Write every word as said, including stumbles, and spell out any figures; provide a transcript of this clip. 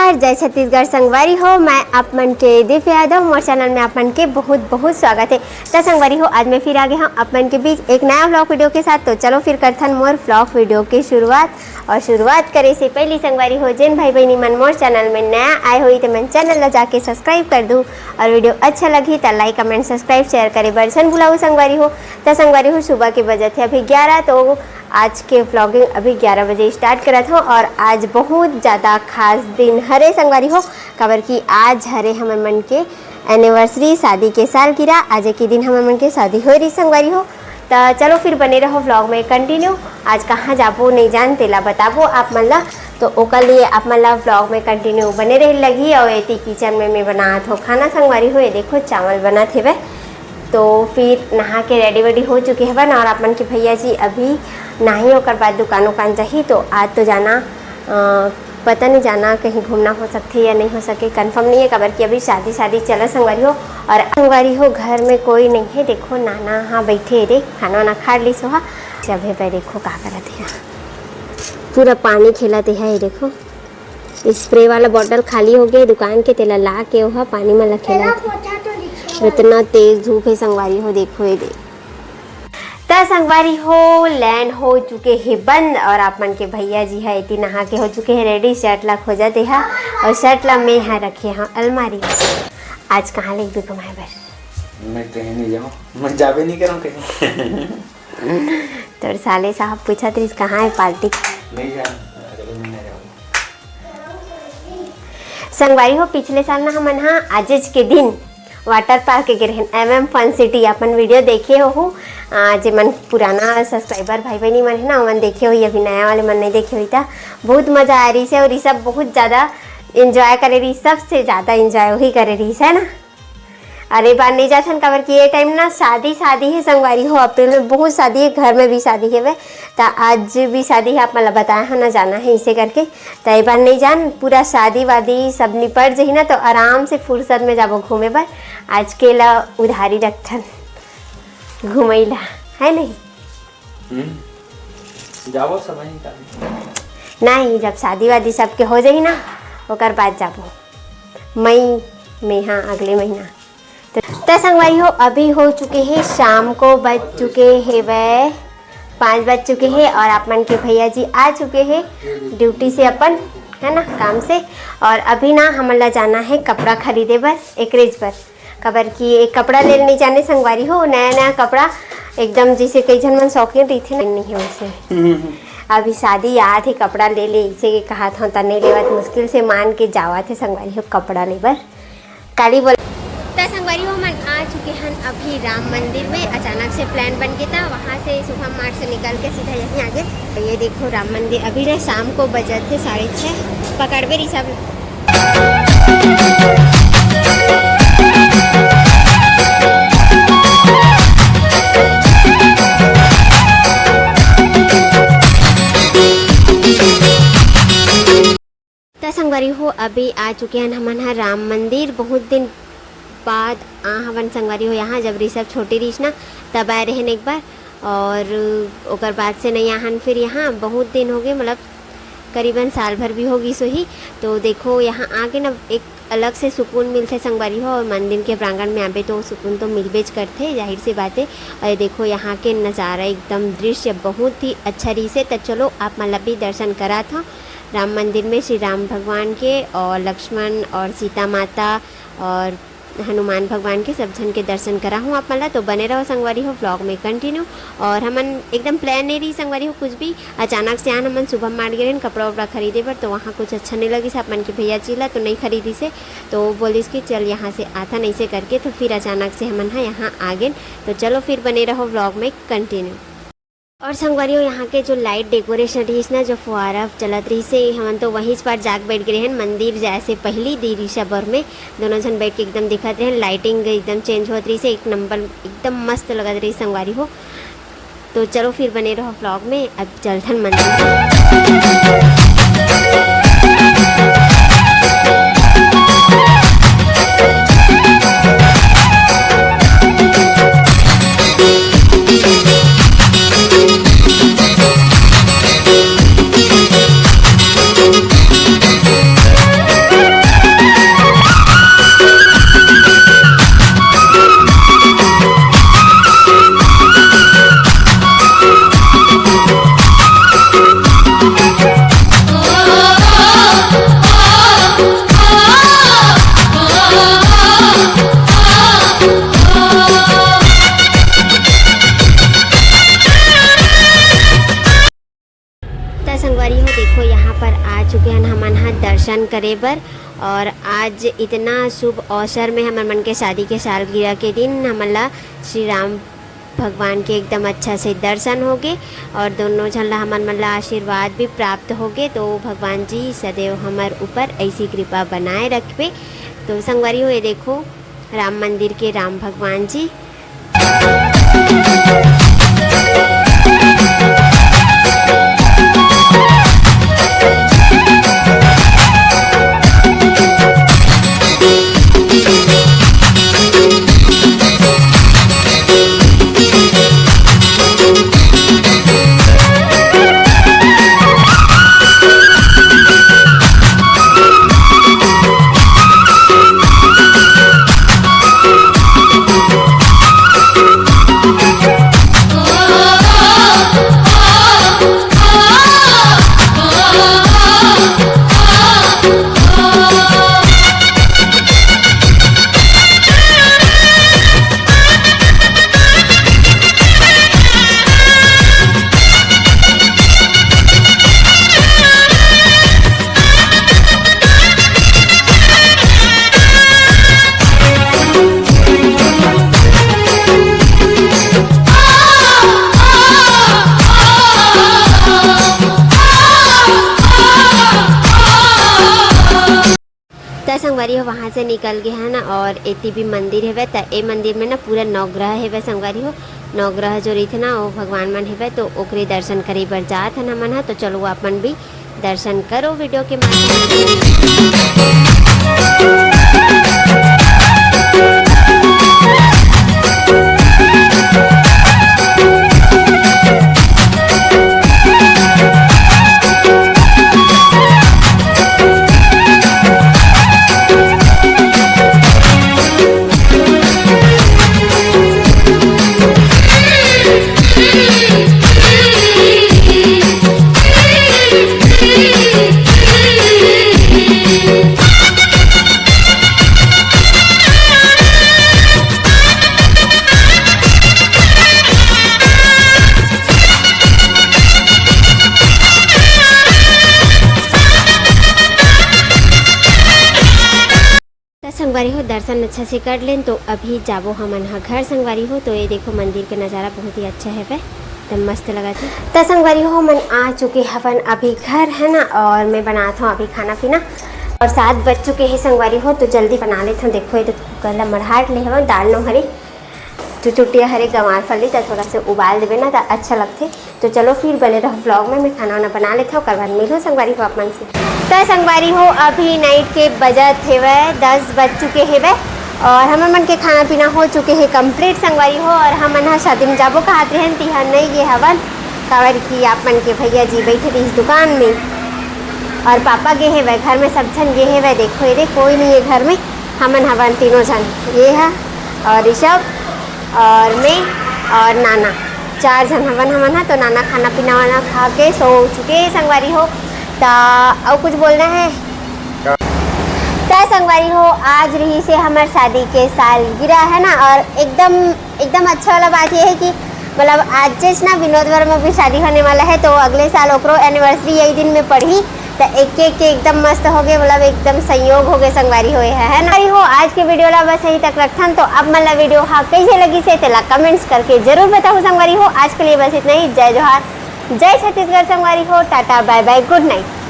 और जय छत्तीसगढ़ संगवारी हो, मैं आप मन के दिव्या यादव, मोर चैनल में आप मन के बहुत बहुत स्वागत है। तो संगवारी हो, आज मैं फिर आ गया हूँ आप मन के बीच एक नया व्लॉग वीडियो के साथ। तो चलो फिर करथन मोर व्लॉग वीडियो के शुरुआत। और शुरुआत करे से पहले संगवारी हो, जिन भाई बहनी मन मोर चैनल में नया आए होई, ते मन चैनल ला जाके सब्सक्राइब कर दू और वीडियो अच्छा लगी तो लाइक, कमेंट, सब्सक्राइब, शेयर करे बर झन भुलाऊ संगवारी हो। तो संगवारी हो, सुबह के बजत है अभी ग्यारह, तो आज के व्लॉगिंग अभी ग्यारह बजे स्टार्ट करत हूँ। और आज बहुत ज़्यादा खास दिन हरे संगवारी हो, काबर कि आज हरे हमर मन के एनिवर्सरी, शादी के सालगिरह। आज एक ही दिन हमर मन के शादी होए रही संगवारी हो। तो चलो फिर बने रहो व्लॉग में कंटिन्यू। आज कहाँ जाबो नहीं जान, तेला बताबो आप मन ला। तो ओकर लिए आप मन ला व्लॉग में कंटिन्यू बने रहे लगी। और एती किचन में मैं बनात हो खाना संगवारी हो। ये देखो, चावल बनत हेवे। तो फिर नहा के रेडी वेडी हो चुके हवन। और आप मन के भैया जी अभी नहाही, ओकर बाद दुकान उकान जाही। तो आज तो जाना, अ, पता नहीं जाना कहीं घूमना हो सकथे या नहीं हो सके, कंफर्म नहीं है, काबर कि अभी शादी शादी चला संगवारी हो। और संगवारी हो, घर में कोई नहीं है। देखो, नाना हाँ बैठे रे, खाना वाना खा ली सोहा। जब है पे देखो का करत है, पूरा पानी खेलत है। ये देखो, स्प्रे वाला बॉटल खाली हो गया दुकान के, तेला ला के ओहा पानी में ला खेलत है। इतना तेज धूप है संगवारी हो, देखो ये दे। त संगवारी हो, लैन हो चुके हे बंद और आप मन के भैया जी ह एती नहा के हो चुके हे रेडी। शर्ट ला खोजत हे हा और शर्ट ला मैं हा रखे हा अलमारी में। आज कहाँ ले एक घुमाए बर? मैं कहीं नहीं जाऊँ, मैं जाबे नहीं करूँ कहीं। तोर साले साहब पूछत रहिस, "कहाँ है पार्टी?" नहीं जाऊँ, अगले महीने जाऊँ। संगवारी हो, पिछले साल ना हमन हा आजेच के दिन वाटर पार्क गे रहेन, एम एम फन सिटी। अपन वीडियो देखे होहू, आ, जेमन पुराना सब्सक्राइबर भाई बहनी मन है ना, ओमन देखे होही, अभी नया वाले मन नहीं देखे होही। त बहुत मजा आए रहिस हे और ये सब बहुत ज़्यादा एंजॉय करे रहिस, सबसे ज़्यादा एंजॉय वही करे रहिस, है ना। अरे, बार नहीं जाथन, काबर कि ये टाइम ना शादी, शादी है संगवारी हो, अप्रैल में बहुत शादी है, घर में भी शादी है वे। त आज भी शादी है, आप मन ला बताया है ना, जाना है इसे करके। त ये बार नहीं जान, पूरा शादी वादी सब निपट जही ना, तो आराम से फुर्सत में जाबो घूमे बर। आज के ला उधारी रखथन घूमई ला, है नहीं? हम्म। जाबो सब वहीं का। नहीं, जब शादी वादी सबके हो जाही ना, ओकर बाद जाबो। मई में, हाँ, अगले महीना। तो, तो संगवारी हो, अभी हो चुके हैं शाम को, बज चुके हैं वह पाँच बज चुके हैं और आप मन के भैया जी आ चुके हैं ड्यूटी से अपन, है ना, काम से। और अभी ना हमन ला जाना है कपड़ा खरीदे बर, एकरेज बर, काबर कि एक कपड़ा ले नहीं जाने संगवारी हो, नया नया कपड़ा एकदम, जैसे कई झन मन शौकीन रहिथे ना, नहीं है वैसे। हम्म। अभी शादी याद है, कपड़ा ले ले इसे के कहा था, त नहीं लेवत, मुश्किल से मान के जावत है संगवारी हो कपड़ा ले बर। काली बोल। त संगवारी हो, हमन आ चुके हन अभी राम मंदिर में। अचानक से प्लान बन के था, वहाँ से सुभम मार्ट से निकल के सीधा यहीं आ गए। तो ये देखो राम मंदिर, अभी ना शाम को बजत है साढ़े छः, पकड़बे रही सब। त संगवारी हो, अभी आ चुके हन हमन ह राम मंदिर। बहुत दिन बाद आ हवन संगवारी हो यहाँ, जब ऋषभ छोटे रहिस ना, तब आए रहन एक बार, और ओकर बाद से नहीं आहन फिर यहाँ। बहुत दिन हो गए, मतलब करीबन साल भर भी हो गई सोही। तो देखो, यहाँ आके ना एक अलग से सुकून मिलथे संगवारी हो, और मंदिर के प्रांगण में आबे तो सुकून तो मिलबेच करथे, जाहिर सी बात है। और ये देखो, यहाँ के नज़ारा एकदम दृश्य बहुत ही अच्छा रहिसे। त चलो, आप मन ला भी दर्शन करात हूँ। राम मंदिर में श्री राम भगवान के और लक्ष्मण और सीता माता और हनुमान भगवान के सब झन के दर्शन करा हूँ आप मन ला। तो बने रहो संगवारी हो व्लॉग में कंटिन्यू। और हमन एकदम प्लान नहीं रही संगवारी हो कुछ भी, अचानक से आन हमन सुभम मार्ट गे रहेन कपड़ा उपड़ा खरीदे बर, तो वहाँ कुछ अच्छा नहीं लगिस आप मन के भैया जी ला, तो नहीं खरीदिस हे। तो बोलिस कि चल यहाँ से आथन ऐसे करके, तो फिर अचानक से हमन ह यहाँ आ गेन। तो चलो फिर बने रहो व्लॉग में कंटिन्यू। और संगवारी हो, यहाँ के जो लाइट डेकोरेशन रहिस ना, जो फुहारा चलत रहिस हे, हमन तो वहीं पर जाके बैठ गए हैं मंदिर जाए से पहली, दी ऋषभ और मैं दोनों जन बैठ के एकदम दिखत रहे। लाइटिंग एकदम चेंज होत रहिस हे, एक नंबर एकदम मस्त लगत रहिस संगवारी हो। तो चलो फिर बने रहो व्लॉग में, अब चलथन मंदिर। करे बर। और आज इतना शुभ अवसर में हमर मन के शादी के सालगिरह के दिन हमन ला श्री राम भगवान के एकदम अच्छा से दर्शन होगे और दोनों झन ला हमन मन ला आशीर्वाद भी प्राप्त होगे। तो भगवान जी सदैव हमर ऊपर ऐसी कृपा बनाए रखबे। तो संगवारी हो, ये देखो राम मंदिर के राम भगवान जी। त संगवारी हो, वहाँ से निकल गे हन और एती भी मंदिर हेवय। त ए मंदिर में ना पूरा नवग्रह हेवय संगवारी हो। नवग्रह जो रहिथे ना, वो भगवान मन हेवय, तो ओकरे दर्शन करे बर जात हन हमन ह। तो चलो, वो अपन भी दर्शन करो वीडियो के माध्यम से। त संगवारी हो, दर्शन अच्छा से कर लेन, तो अभी जाबो हमन ह घर संगवारी हो। तो ये देखो, मंदिर के नज़ारा बहुत ही अच्छा हेवय, एकदम मस्त लगत हे। त संगवारी हो, हमन आ चुके हवन अभी घर, है ना, और मैं बनात हूँ अभी खाना पीना और सात बज चुके हैं संगवारी हो। तो जल्दी बना लेत हूँ। देखो, ये तो कुकर ला मढ़ाट ले हवन, दाल नौहरी चुचुटिया हरे गंवार फली, त थोड़ा से उबाल देबे ना, त अच्छा लगथे। तो चलो, फिर बने रहो व्लॉग में, मैं खाना वाना बना लेत हूँ, ओकर बाद मिलूँ संगवारी हो आप मन से। त संगवारी हो, अभी नाइट के बजत हेवय, दस बज चुके हेवय और हमर मन के खाना पीना हो चुके हे कंप्लीट संगवारी हो। और हमन ह शादी में जाबो कहत रहेन, तिहा नहीं गे हवन, काबर कि आप मन के भैया जी बैठे रहिस दुकान में और पापा गे हेवय, घर में सब झन गे हेवय। देखो, ये दे, कोई नहीं है घर में, हमन हवन तीनों झन, ये ह और ऋषभ और मैं और नाना, चार झन हवन हमन ह। तो नाना खाना पीना वाना खा के सो चुके हे संगवारी हो। त अउ कुछ बोलना है? त संगवारी हो, आज रहिसे हमर शादी के सालगिरह, है ना, और एकदम, एकदम अच्छा वाला बात ये है कि मतलब आज जैसे ना विनोद वर्मा भी शादी होने वाला है, तो अगले साल ओकरो एनिवर्सरी यही दिन में पड़ही। त एक एक के एकदम मस्त हो गए, मतलब एकदम संयोग हो गए संगवारी हो, ये है ना। अरे हो, आज के वीडियो ला बस यही तक रखथन। तो अब मन ला वीडियो हा कैसे लगिसे, तेला कमेंट्स करके जरूर बताओ संगवारी हो। आज के लिए बस इतना ही। जय जोहार, जय छत्तीसगढ़ संगवारी हो, टाटा, बाय बाय, गुड नाइट।